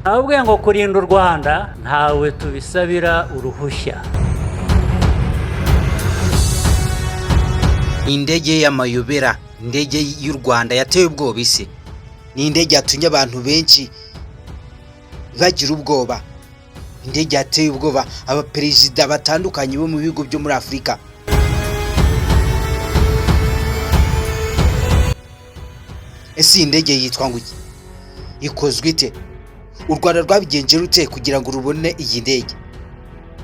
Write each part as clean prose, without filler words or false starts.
Nababwiye ngo kurinda u Rwanda ntawe tubisabira uruhushya. Ni indege y'amayobera, indege y'u Rwanda yateye ubwoba isi. Ni indege yatumye abantu benshi bagira ubwoba, indege yateye ubwoba abaperezida batandukanye bo mu bihugu byo muri Afurika. Ese iyi ndege yitwa ngo iki? Ikozwe ite? U Rwanda rwabigenje rute kugira ngo rubone iyi ndege?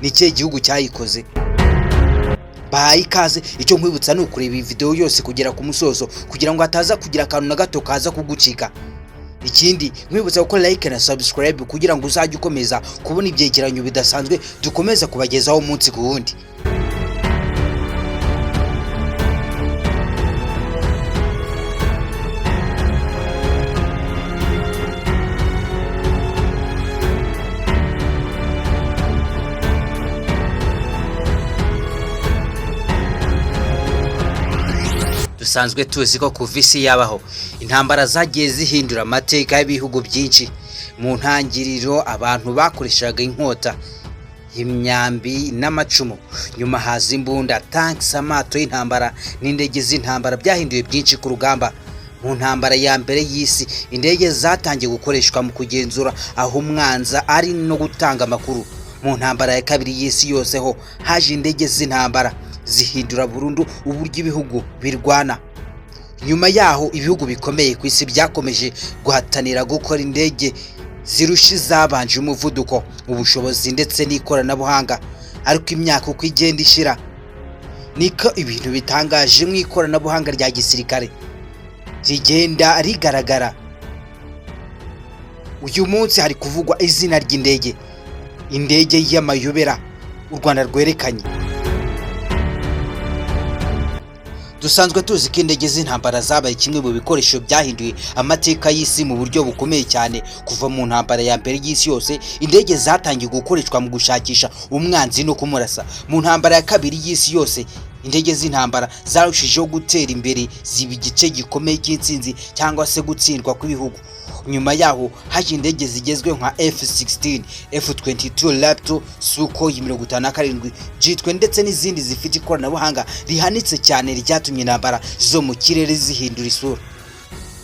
Ni ikihe gihugu cyayikoze? Bahaye ikaze. Icyo nkwibutsa ni ukureba iyi video yose kugera ku musozo, kugira ngo hataza kugira akantu na gato kaza kugucika. Ikindi, nkwibutsa gukora like na subscribe kugira ngo uzajye ukomeza kubona ibyegeranyo bidasanzwe dukomeza kubagezaho umunsi ku wundi. Dusanzwe tuzi ko kuva isi yabaho, intambara zagiye zihindura amateka y'ibihugu byinshi. Mu ntangiriro abantu bakoreshaga inkota, imyambi n'amacumu. Nyuma haza imbunda, tanks, amato y'intambara n'indege z'intambara. Byahinduye byinshi ku rugamba. Mu ntambara ya mbere y'isi, indege zatangiye gukoreshwa mu kugenzura aho umwanzi ari no gutanga amakuru. Mu ntambara ya kabiri y'isi yose ho haje indege z'intambara, zihindura burundu uburyo ibihugu birwana. Nyuma yaho ibihugu bikomeye ku isi byakomeje guhatanira gukora indege zirusha izabanje umuvuduko, ubushobozi ndetse n'ikoranabuhanga. Ariko imyaka uko igenda ishira, niko ibintu bitangaje mu ikoranabuhanga rya gisirikare rigenda rigaragara. Uyu munsi hari kuvugwa izina ry'indege, indege y'amayobera u Rwanda rwerekanye. Dusanzwe tuzi ko indege z'intambara zabaye kimwe mu bikoresho byahinduye amateka y'isi mu buryo bukomeye cyane. Kuva mu ntambara ya mbere y'isi yose, indege zatangiye gukoreshwa mu gushakisha umwanzi no kumurasa. Mu ntambara ya kabiri y'isi yose, indege z'intambara zarushijeho gutera imbere, ziba igice gikomeye cy'intsinzi cyangwa se gutsindwa kw'ibihugu. Nyuma yaho haje indege zigezweho nka F-16, F-22 Raptor, Sukhoi 57, J-20 ndetse n'izindi zifite ikoranabuhanga rihanitse cyane ryatumye intambara zo mu kirere zihindura isura.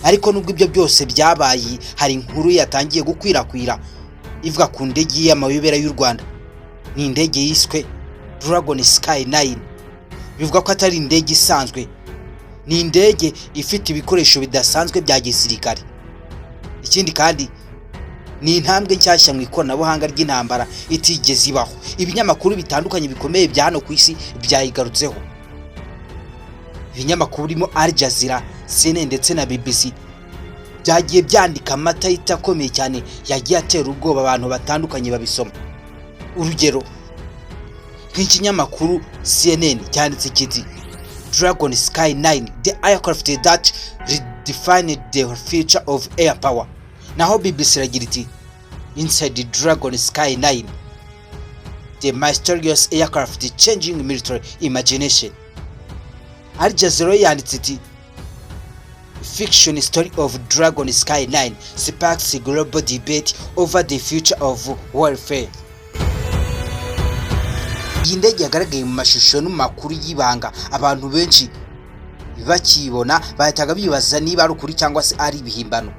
Ariko nubwo ibyo byose byabaye, hari inkuru yatangiye gukwirakwira ivuga ku ndege y'amayobera y'u Rwanda. Ni indege yiswe Dragon Sky 9. Bivuga ko atari indege isanzwe, ni indege ifite ibikoresho bidasanzwe bya gisirikare. Ikindi kandi, ni intambwe nshyashya mu ikoranabuhanga ry'intambara itigeze ibaho. Ibinyamakuru bitandukanye bikomeye bya hano ku isi byayigarutseho. Ibinyamakuru birimo Al Jazeera, CNN ndetse na BBC byagiye byandika amatayita akomeye cyane yagiye atera ubwoba abantu batandukanye babisoma. Urugero, nk'ikinyamakuru CNN cyanditse kiti: "Dragon Sky 9, the aircraft that redefined the future of air power." Naho BBC iragira iti: "Inside the Dragon Sky 9, the mysterious aircraft changing military imagination." Al Jazeera yanditse iti: "Fiction story of Dragon Sky 9 sparks global debate over the future of warfare." Iyi ndege yagaragaye mu mashusho no mu makuru y'ibanga. Abantu benshi bakiyibona bahitaga bibaza niba ari ukuri cyangwa se ari ibihimbano.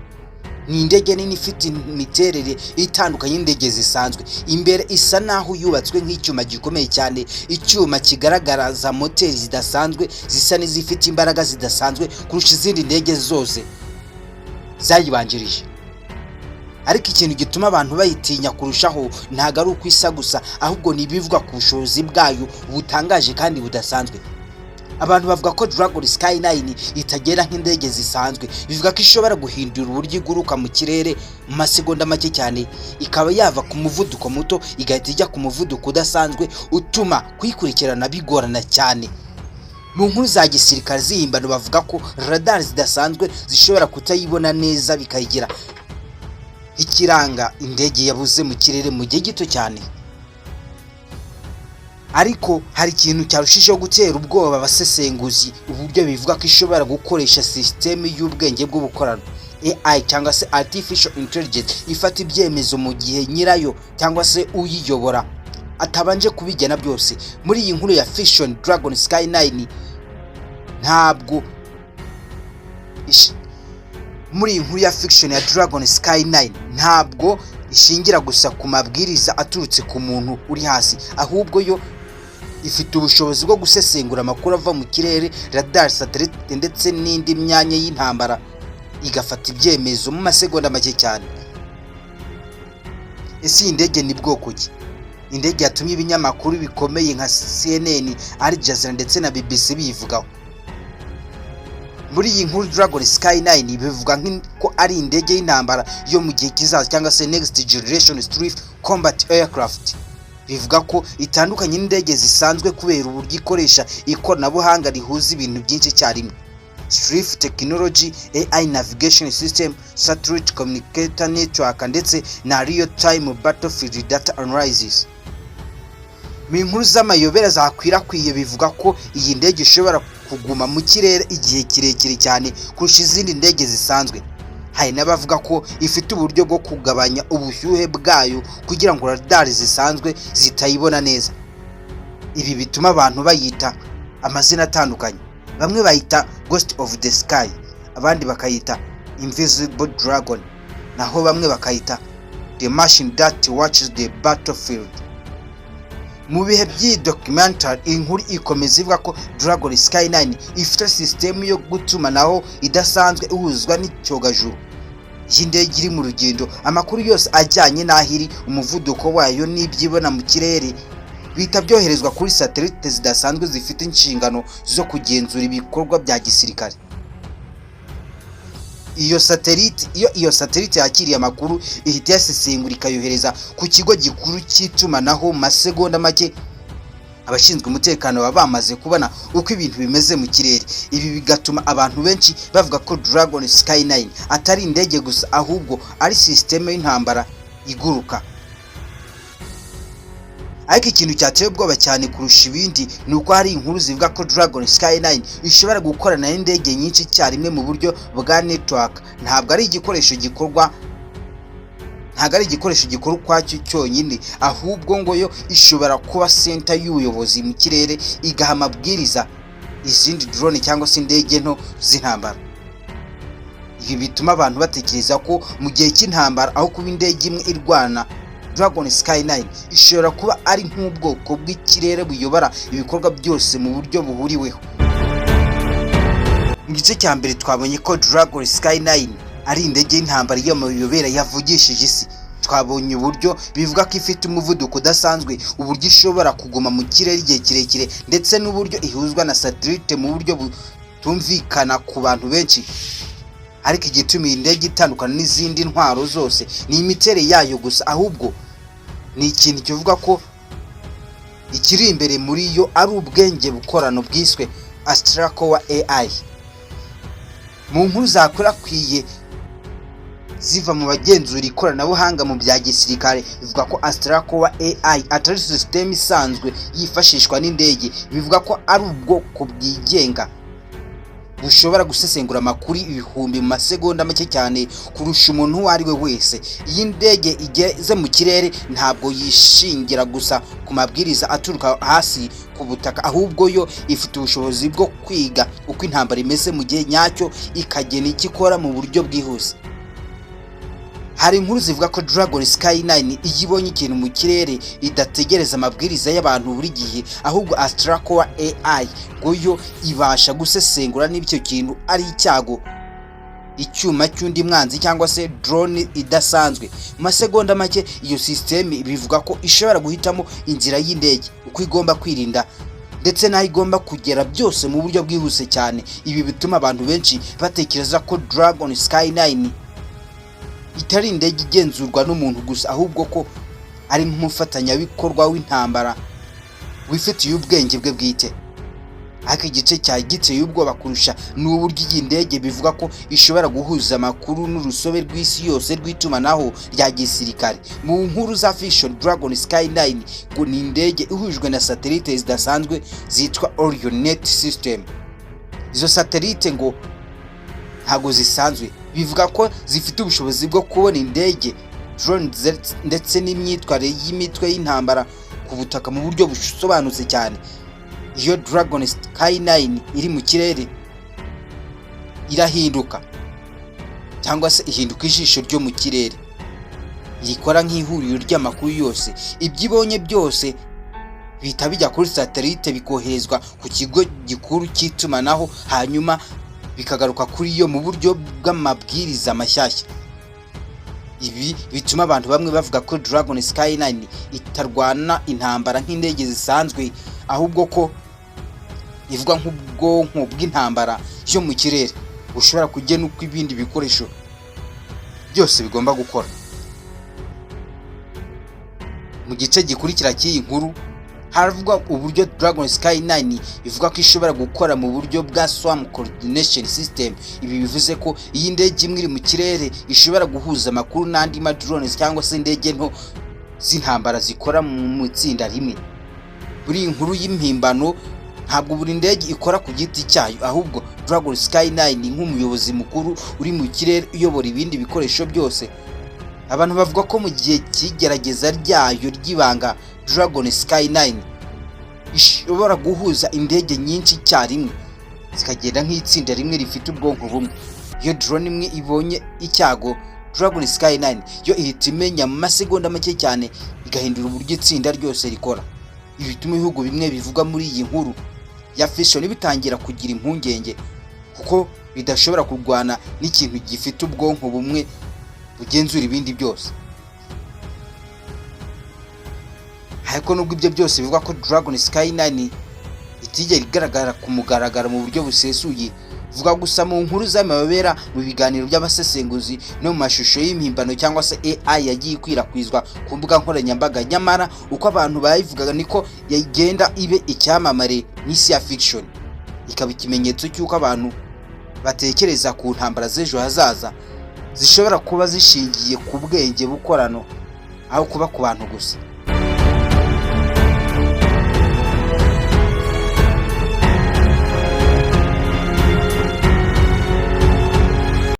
Ni indege nini ifite imiterere itandukanye n'indege zisanzwe. Imbere isa naho yubatswe nk'icyuma gikomeye cyane, icyuma kigaragaza moteri zidasanzwe zisa n'izifite imbaraga zidasanzwe kurusha izindi ndege zose zayibanjirije. Ariko ikintu gituma abantu bayitinya kurushaho ntabwo ari uko isa gusa, ahubwo ni ibivugwa ku bushobozi bwayo butangaje kandi budasanzwe. Abantu bavuga ko Dragon Sky 9 itagera nk'indege zisanzwe. Bivuga ko ishobora guhindura uburyo iguruka mu kirere mu masegonda make cyane, ikaba yava ku muvuduko muto igahita ijya ku muvuduko udasanzwe utuma kuyikurikirana bigorana cyane. Mu nkuru za gisirikare z'ihimbano bavuga ko radar zidasanzwe zishobora kutayibona neza, bikayigira ikiranga indege yabuze mu kirere mu gihe gito cyane. Ariko hari ikintu cyarushijeho gutera ubwoba abasesenguzi: uburyo bivuga ko ishobora gukoresha sisiteme y'ubwenge bw'ubukorano, AI cyangwa se Artificial Intelligence ifata ibyemezo mu gihe nyirayo cyangwa se uyiyobora atabanje kubigena byose. Muri iyi nkuru ya fiction, Dragon Sky 9 ntabwo muri iyi nkuru ya fiction ya Dragon Sky 9 ntabwo ishingira gusa ku mabwiriza aturutse ku muntu uri hasi, ahubwo yo ifite ubushobozi bwo gusesengura amakuru ava mu kirere, radar, satellite ndetse n'indi myanya y'intambara, igafata ibyemezo mu masegonda make cyane. Ese iyi ndege ni bwoko ki? Indege yatumye ibinyamakuru bikomeye nka CNN, Al Jazeera ndetse na BBC biyivugaho. Muri iyi nkuru, Dragon Sky 9 bivuga ko ari indege y'intambara yo mu gihe kizaza cyangwa se Next Generation Stealth Combat Aircraft. Bivuga ko itandukanye n'indege zisanzwe kubera uburyo ikoresha ikoranabuhanga rihuza ibintu byinshi icyarimwe: Stealth Technology, AI Navigation System, Satellite Communicator Network ndetse na Real Time Battlefield Data Analysis. Mu nkuru z'amayobera zakwirakwiye, bivuga ko iyi ndege ishobora kuguma mu kirere igihe kirekire cyane kurusha izindi ndege zisanzwe. Hari n'abavuga ko ifite uburyo bwo kugabanya ubushyuhe bwayo kugira ngo radari zisanzwe zitayibona neza. Ibi bituma abantu bayita amazina atandukanye: bamwe bayita Ghost of the Sky, abandi bakayita Invisible Dragon, naho bamwe bakayita The Machine That Watches the Battlefield. Mu bihe by'iyi documentary, inkuru ikomeza ivuga ko Dragon Sky 9 ifite sisitemu yo gutumanaho idasanzwe ihuzwa n'icyogajuru. Iyi ndege iri mu rugendo, amakuru yose ajyanye n'aho iri, umuvuduko wayo n'ibyo ibona mu kirere bihita byoherezwa kuri satelite zidasanzwe zifite inshingano zo kugenzura ibikorwa bya gisirikare. Iyo satelite yakiriye amakuru, ihita iyasesengura, ikayohereza ku kigo gikuru cy'itumanaho. Mu masegonda make, abashinzwe umutekano baba bamaze kubona uko ibintu bimeze mu kirere. Ibi bigatuma abantu benshi bavuga ko Dragon Sky 9 atari indege gusa, ahubwo ari sisiteme y'intambara iguruka. Ariko ikintu cyateye ubwoba cyane kurusha ibindi ni uko hari inkuru zivuga ko Dragon Sky 9 ishobora gukorana n'indege nyinshi icyarimwe mu buryo bwa network. Ntabwo ari igikoresho gikora ukwacyo cyonyine, ahubwo ngo yo ishobora kuba center y'ubuyobozi mu kirere, igaha amabwiriza izindi drone cyangwa se indege nto z'intambara. Ibi bituma abantu batekereza ko mu gihe cy'intambara, aho kuba indege imwe irwana, Dragon Sky 9 ishobora kuba ari nk'ubwoko bw'ikirere buyobora ibikorwa byose mu buryo buhuriweho. Mu gice cya mbere twabonye ko Dragon Sky 9 ari indege y'intambara y'amayobera yavugishije isi. Twabonye uburyo bivuga ko ifite umuvuduko udasanzwe, uburyo ishobora kuguma mu kirere igihe kirekire ndetse n'uburyo ihuzwa na satellite mu buryo butumvikana ku bantu benshi. Ariko igituma iyi ndege itandukana n'izindi ntwaro zose ni imiterere yayo gusa, ahubwo ni ikintu kivuga ko ikiri imbere muri yo ari ubwenge bukorano bwiswe Astra Core AI. Mu nkuru zakwirakwiye ziva mu bagenzura ikoranabuhanga mu bya gisirikare, bivuga ko Astra Core AI atari sisiteme isanzwe yifashishwa n'indege. Bivuga ko ari ubwoko bwigenga bushobora gusesengura amakuru ibihumbi mu masegonda make cyane kurusha umuntu uwo ari we wese. Iyi ndege igeze mu kirere ntabwo yishingira gusa ku mabwiriza aturuka hasi ku butaka, ahubwo yo ifite ubushobozi bwo kwiga uko intambara imeze mu gihe nyacyo, ikagena icyo ikora mu buryo bwihuse. Hari inkuru zivuga ko Dragon Sky 9 iyo ibonye ikintu mu kirere idategereza amabwiriza y'abantu buri gihe, ahubwo Astra Core AI ngo yo ibasha gusesengura niba icyo kintu ari icyago, icyuma cy'undi mwanzi cyangwa se drone idasanzwe. Mu masegonda make, iyo sisiteme bivuga ko ishobora guhitamo inzira y'indege, uko igomba kwirinda ndetse n'aho igomba kugera, byose mu buryo bwihuse cyane. Ibi bituma abantu benshi batekereza ko Dragon Sky 9 itari indege igenzurwa n'umuntu gusa, ahubwo ko ari nk'umufatanyabikorwa w'intambara wifitiye ubwenge bwe bwite. Ariko igice cyari giteye ubwoba kurusha ni uburyo iyi ndege bivuga ko ishobora guhuza amakuru n'urusobe rw'isi yose rw'itumanaho rya gisirikare. Mu nkuru za fiction, Dragon Sky 9 ngo ni indege ihujwe na satelite zidasanzwe zitwa Orion Net System. Izo satelite ngo ntabwo zisanzwe. Bivuga ko zifite ubushobozi bwo kubona indege, drone ndetse n'imyitwarire y'imitwe y'intambara ku butaka mu buryo busobanutse cyane. Iyo Dragon Sky 9 iri mu kirere, irahinduka cyangwa se ihinduka ijisho ryo mu kirere rikora nk'ihuriro ry'amakuru yose. Ibyo ibonye byose bihita bijya kuri satelite, bikoherezwa ku kigo gikuru cy'itumanaho, hanyuma bikagaruka kuri yo mu buryo bw'amabwiriza mashyashya. Ibi bituma abantu bamwe bavuga ko Dragon Sky 9 itarwana intambara nk'indege zisanzwe, ahubwo ko ivuga nk'ubwonko bw'intambara yo mu kirere bushobora kugena uko ibindi bikoresho byose bigomba gukora. Mu gice gikurikira cy'iyi nkuru haravugwa uburyo Dragon Sky 9 ivuga ko ishobora gukora mu buryo bwa Swarm Coordination System. Ibi bivuze ko iyi ndege imwe iri mu kirere ishobora guhuza amakuru n'andi ma drones cyangwa se indege nto z'intambara zikora mu itsinda rimwe. Muri iyi nkuru y'impimbano, ntabwo buri ndege ikora ku giti cyayo, ahubwo Dragon Sky 9 nk'umuyobozi mukuru uri mu kirere uyobora ibindi bikoresho byose. Abantu bavuga ko mu gihe cy'igerageza ryayo ry'ibanga, Dragon Sky 9 ishobora guhuza indege nyinshi icyarimwe, zikagenda nk'itsinda rimwe rifite ubwonko bumwe. Iyo drone imwe ibonye icyago, Dragon Sky 9 yo ihita imenya mu masegonda make cyane, igahindura uburyo itsinda ryose rikora. Ibi bituma ibihugu bimwe bivugwa muri iyi nkuru ya fiction bitangira kugira impungenge, kuko bidashobora kurwana n'ikintu gifite ubwonko bumwe bugenzura ibindi byose. Ariko nubwo ibyo byose bivugwa ko Dragon Sky 9 itigera igaragara ku mugaragaro mu buryo busesuye, vuga gusa mu nkuru z'amayobera, mu biganiro by'abasesenguzi no mu mashusho y'impimbano cyangwa se AI yagiye ikwirakwizwa ku mbuga nkoranyambaga, nyamara uko abantu bayivugaga niko yagenda ibe icyamamare mu isi ya fiction, ikaba ikimenyetso cy'uko abantu batekereza ku ntambara z'ejo hazaza zishobora kuba zishingiye ku bwenge bukorano aho kuba ku bantu gusa.